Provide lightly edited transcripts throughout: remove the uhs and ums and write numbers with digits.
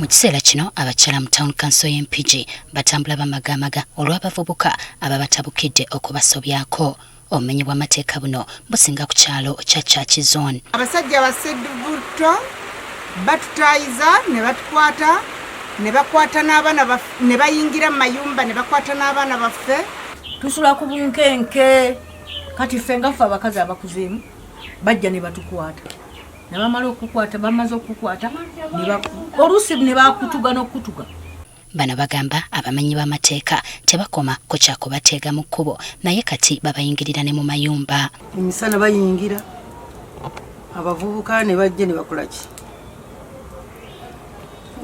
Mu kiseera kino abakyala mu Town Council y'e Mpigi batambula bamagaamaga olw'abavubuka ababatabukidde okubasobyako. Obumenyi bw'amateeka buno businga ku kyalo kya Church Zone. Abasajja baseduvutto batutayiza ne batukwata ne bakwata n'abaana ne bayingira mu mayumba ne bakwata n'abaana baffe. Tusula ku bunkenke kati ffe nga ffe abakazi abakuzeemu bajja ne batukwata ne bamala okukwata bamaze okukwata oluusi ne bakutuga n'okutuga. Bano bagamba abamenyi b'amateeka tebakoma ku kya kubateega mu kkubo naye kati babayingirira ne mu mayumba. Emisana bayingira abavubuka ne bajja ne bakola ki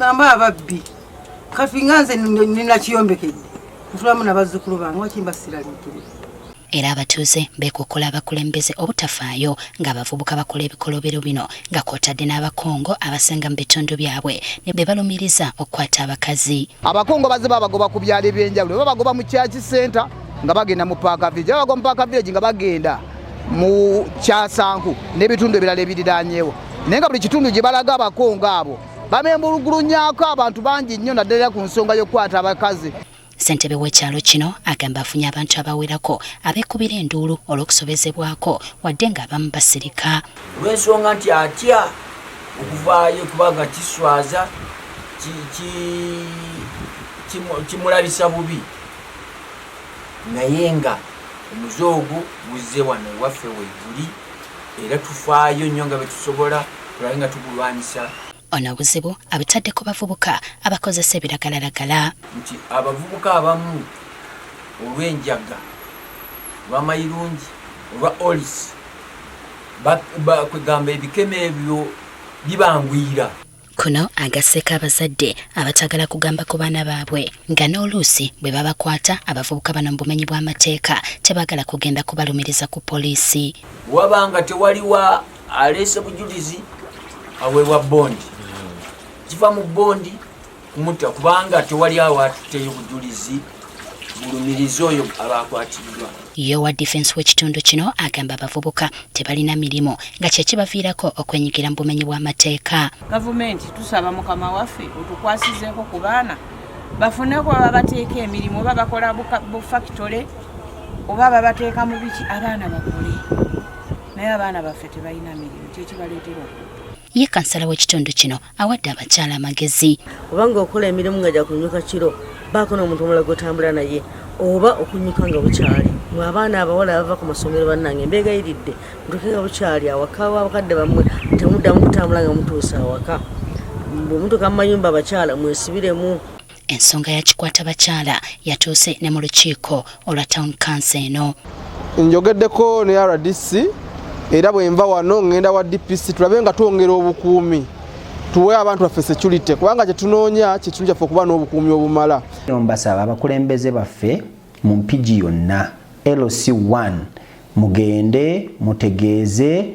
gamba ababbi kati nga nze nina kiyombekedde nsulamu nabazzukulu bange wakimba siraliikirira. Era abatuuze beekokkola abakulembeze obutafaayo ng'abavubuka bakola ebikolobero bino nga kw'otadde n'Abakongo abasenga mu bitundu byabwe ne be balumiriza okukwata abakazi. Abakongo bazze babagoba ku byalo eby'enjawulo, babagoba mu Church Center nga bagenda mu Park Village, babagoba mu Park Village nga bagenda mu Kyasanku n'ebitundu ebirala ebiriraanyeewo, naye nga buli kitundu gye balaga Abakongo abo bamembulugulunyako abantu bangi nnyo naddala ku nsonga y'okukwata abakazi. Ssentebe w'ekyalo kino agamba afunye abantu abawerako abeekubira enduulu olw'okusobezebwako wadde ng'abamu basirika. Olw'ensonga nti atya okuvaayo kubanga kiswaza, kimulabisa bubi, naye nga omuze ogwo guzze wano ewaffe weeguli era tufaayo nnyo nga bwe tusobola tulabe nga tugulwanyisa. Ono obuzibu abutadde ku bavubuka abakozesa ebiragalalagala. Nti abavubuka abamu olw'enjaga, olw'amayirungi, olwa olis, kwegamba ebikemo ebyo bibanguyira. Kuno agasseeko abazadde abatagala kugamba ku baana baabwe nga n'oluusi bwe babakwata abavubuka bano mu bumenyi bw'amateeka tebaagala kugenda kubalumiriza ku poliisi. Wabanga tewaliwa aleese bujulizi aweebwa bondi, kiva mu bondi kumutta kubanga tewali awo atutteyo bujulizi bulumiriza oyo abakwatiddwa. Ye owa defense w'ekitundu kino agamba abavubuka tebalina mirimu nga kye kibaviirako okwenyigira mu bumenyi bw'amateeka. Gavumenti tusaba mukama waffe otukwasizeeko ku baana bafuneko babateeka emirimu, oba bakola bufakitole oba babateeka mu biki, abaana bakole, naye abaana baffe tebalina mirimu kyekibaleetera okutta. Ye kansala w'ekitundu kino awadde abakyala amagezi. Obanga okola emirimu nga gyakunyuka kiro, baako n'omuntu omulala gw'otambula naye oba okunyuka nga bukyali. Mwe abaana abawala abava ku masomero, bannange mbeegayiridde mutuuke nga bukyali awaka w'abakadde bammwe, temuddamu kutambula nga mutuuse awaka. Bwe mutuuka mu mayumba, abakyala mwesibiremu. Ensonga ya kikwata bakyala yatuuse ne mu lukiiko olwa Town Council eno. Njogeddeko ne RDC era bwe nva wano ngenda wa DPC tulabe nga twongera obukuumi, tuwe abantu baffe security, kubanga kyetunoonya kyekintu kyaffe okuba n'obukuumi obumala. Mbasaba abakulembeze baffe mu Mpigi yonna, LC1, mugende mutegeeze,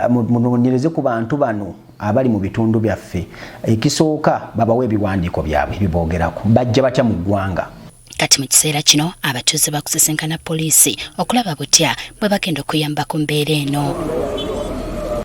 munoonyereze ku bantu bano abali mu bitundu byaffe. Ekisooka babawe ebiwandiiko byabwe biboogerako, bajja batya mu ggwanga. Kati mu kiseera kino abatuuze bakusisinkana poliisi okulaba butya bwe bagenda okuyamba ku mbeera eno.